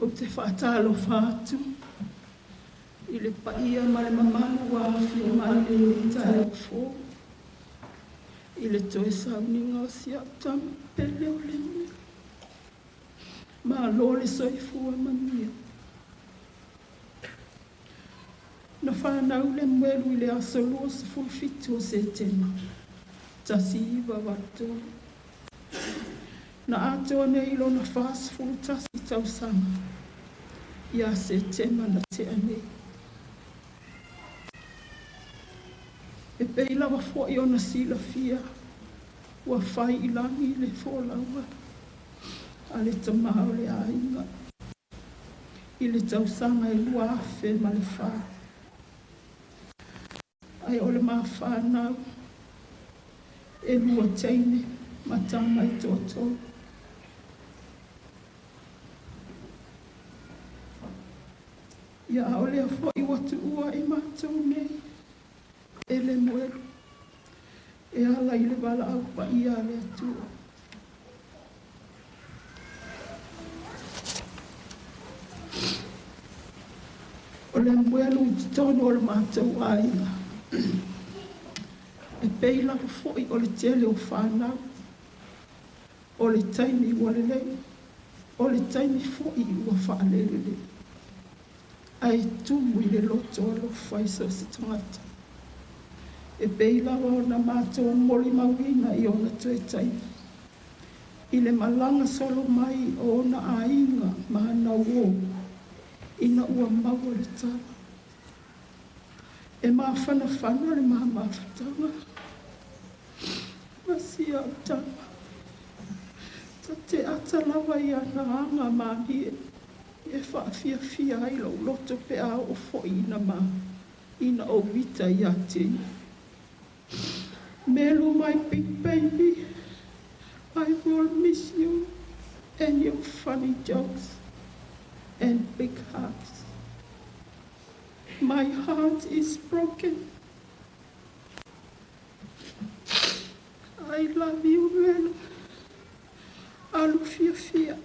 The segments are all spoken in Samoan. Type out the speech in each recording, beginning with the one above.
Ou te faatalofa atu i le paia ma le mamalu ua afio mai i lenei taeao fou i le toe sauniga o si au tama pele o Lemuelu. Malo le soifua manuia. Na fanau Lemuelu i le aso 27 o Setema 1983. Na atoa nei lona 41 tausaga ia Setema na tea nei. E pei lava foi ona silafia ua fai i lagi le folauga a le tama o le aiga i le tausaga e 2004. Ae o le mafanau e lua teine ma tama e toatolu. Ia a o lea foi ua tuua i matou nei e Lemuelu e ala i le valaau paia a le Atua. O Lemuelu i totonu o le matou aiga. E pei lava foi o le tele o fanau, o le taimi ua lelei, o le taimi foi ua faalelelei. Ae tumu i le loto alofa i so o se tagata. E pei lava ona matou molimauina i ona toe taimi. I le malaga solo mai o ona aiga ma ana uō, ina ua maua le tala. E mafanafana le ma mafutaga. Ma si au tama. Ta te ata lava i ana aga mālie e faafiafia ai lou loto pe a oo foi ina ma ina ou ita ia te ia. Melu, my big baby, I will miss you and your funny jokes and big hugs. My heart is broken. I love you, Melu. Alu fiafia.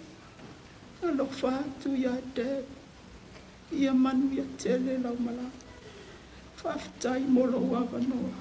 Alofa atu ia Dad. Ia manuia tele lau malaga. Faafetai mo lou avanoa.